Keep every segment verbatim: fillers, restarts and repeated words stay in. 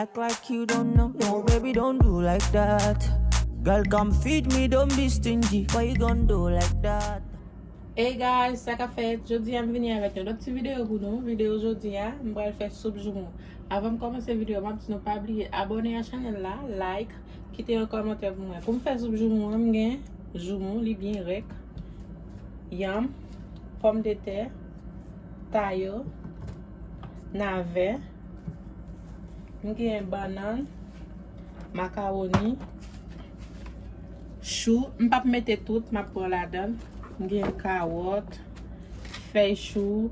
Act like you don't know. No, baby, don't do like that. Girl, come feed me, don't be stingy. Why you gonna do like that? Hey guys, sa k ap fèt? Jodi a m vini avèk yon lòt ti videyo pou nou. Videyo jodi a, m pral fè soup joumou. Avan m kòmanse videyo, m ap di nou pa bliye abòne a chanèl la, like, kite yon kòmantè pou mwen. Pou m fè soup joumou an, m gen joumou, li byen rèk, yanm, pòmdetè, tayo, navè, m gen bannann, makawoni, chou. M p ap mete tout, m ap pran ladan l. M gen kawòt, fèy chou,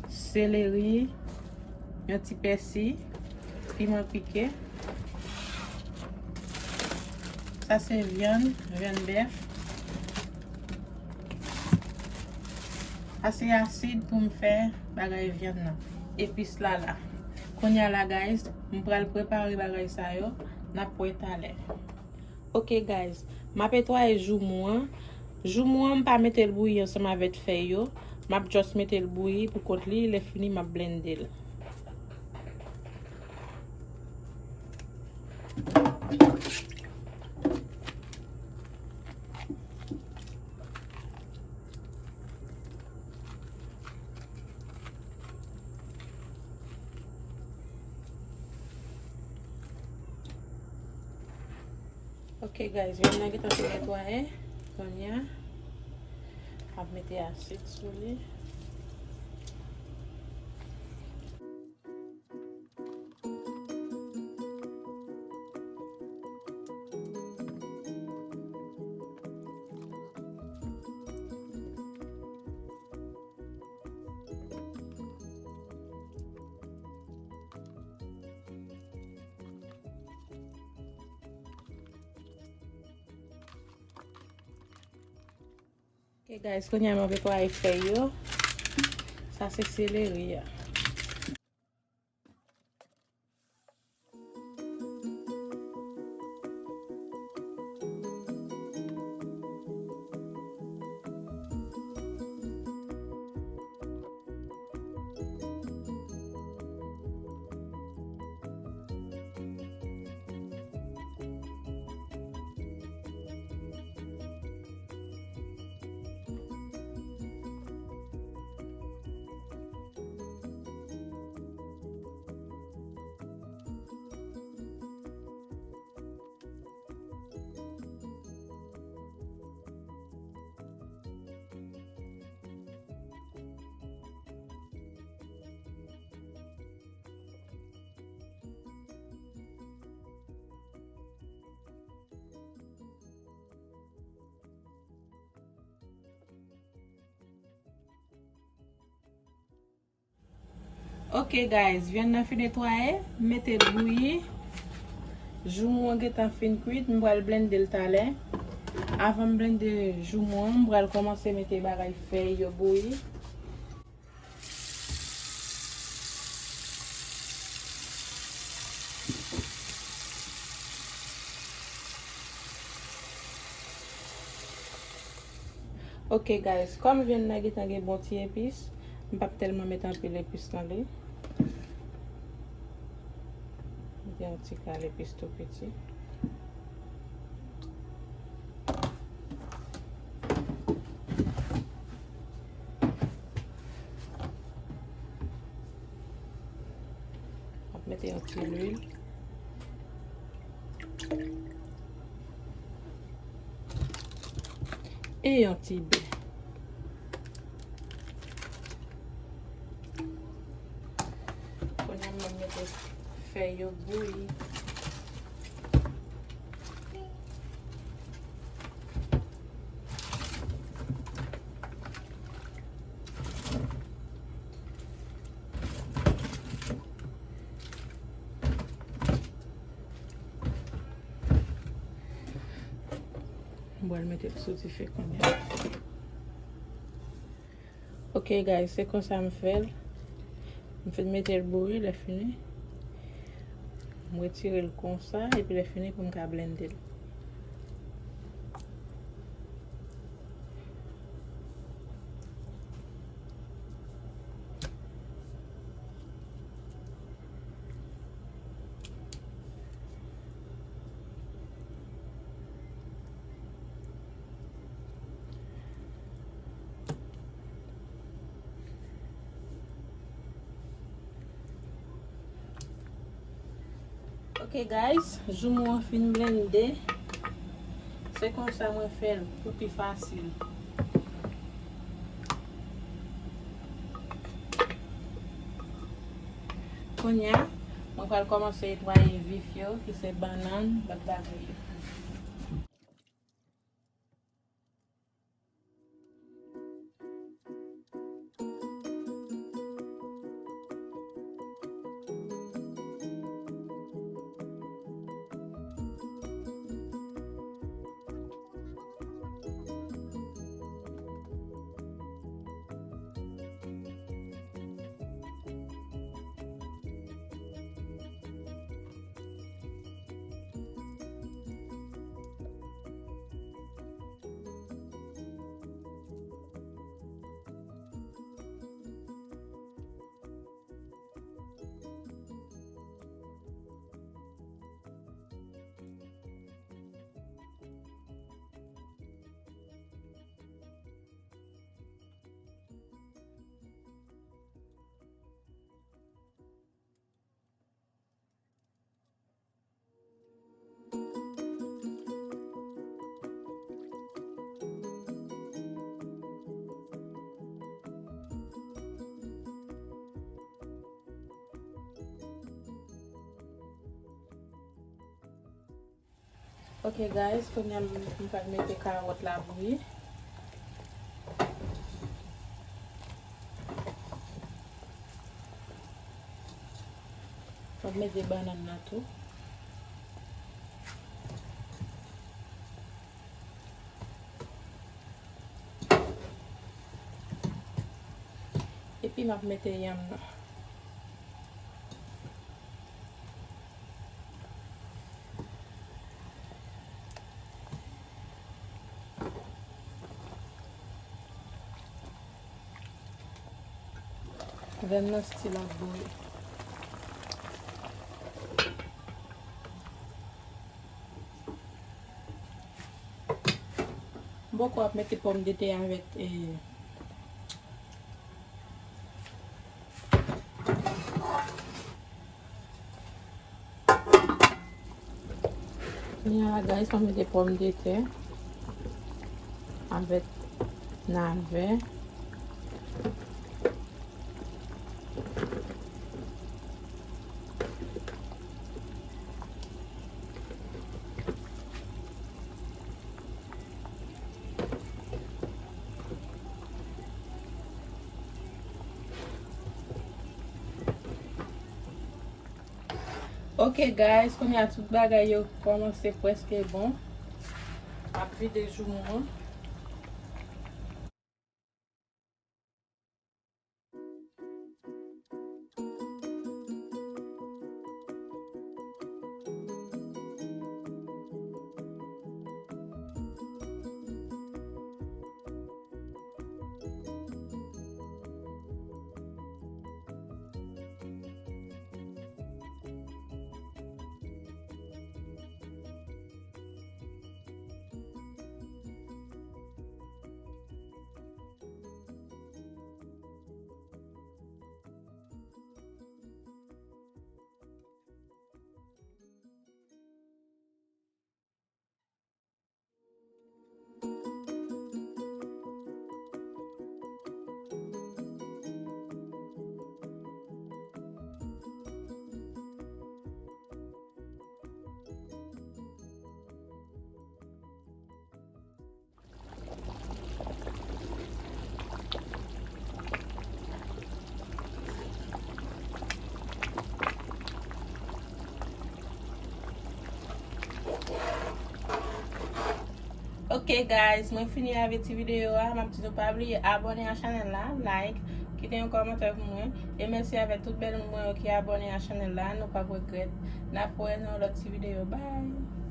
seleri, yon ti pèsi, piman pike. Sa se vyann, vyann bèf. Ase asid pou m fè bagay vyann nan. Epis la la. Kounye a la, guys, m pral prepare bagay sa yo. N ap wè talè. Ok, guys, m ap netwaye joumou an. Joumou an, m pa mete l bouyi ansanm avèk fèy yo. M ap just mete l bouyi pou kont li. Lè fini, m ap blende l. Ok, guys, vyann nan gentan fin netwaye. Kounye a, m ap mete asid sou li. Ok, guys, kounye a m ap netwaye fèy yo. Sa se seleri a. Ok, guys, vyann nan fin netwaye, m mete l bouyi. Joumou an gentan fin kwit, m pral blende l talè. Avan m blende joumou an, m pral kòmanse mete bagay fèy yo bouyi. Ok, guys, kòm vyann nan gentan gen bon ti epis, m p ap tèlman met anpil epis nan li. M gen yon ti kal epis tou piti. M ap mete yon ti lwil. E yon ti bè. Kounye a m mete fèy yo bouyi. M pral mete l sou dife kounye a. Ok, guys, se konsa m fè l. M fin mete l bouyi, lè fini, m retire l konsa, epi lè fini pou m ka blende l. Ok guys, joumou an fin blende. Se konsa mwen fè l pou pi fasil. Kounye a, mwen pral kòmanse netwaye vif yo, ki se bannann, bat lavi yo. Ok guys, kounye a m pral mete kawòt la bouyi. M ap mete bannann nan tou. Epi m ap mete yanm nan. Vèm nan still ap bouyi. M poko ap mete pòmdetè avèk, eh, Kounye a la, guys, mwen mete pòmdetè avèk navè. Ok guys, kounye a tout bagay yo kòmanse prèske bon. M ap vide joumou an. Ok guys, mwen fini avèk ti videyo a. M ap di nou pa bliye abòne a chanèl la, like, kite yon kòmantè pou mwen. E mèsi avèk tout bèl moun mwen yo ki abòne a chanèl la. Nou p ap regrèt. N ap wè nan yon lòt ti videyo. Bye!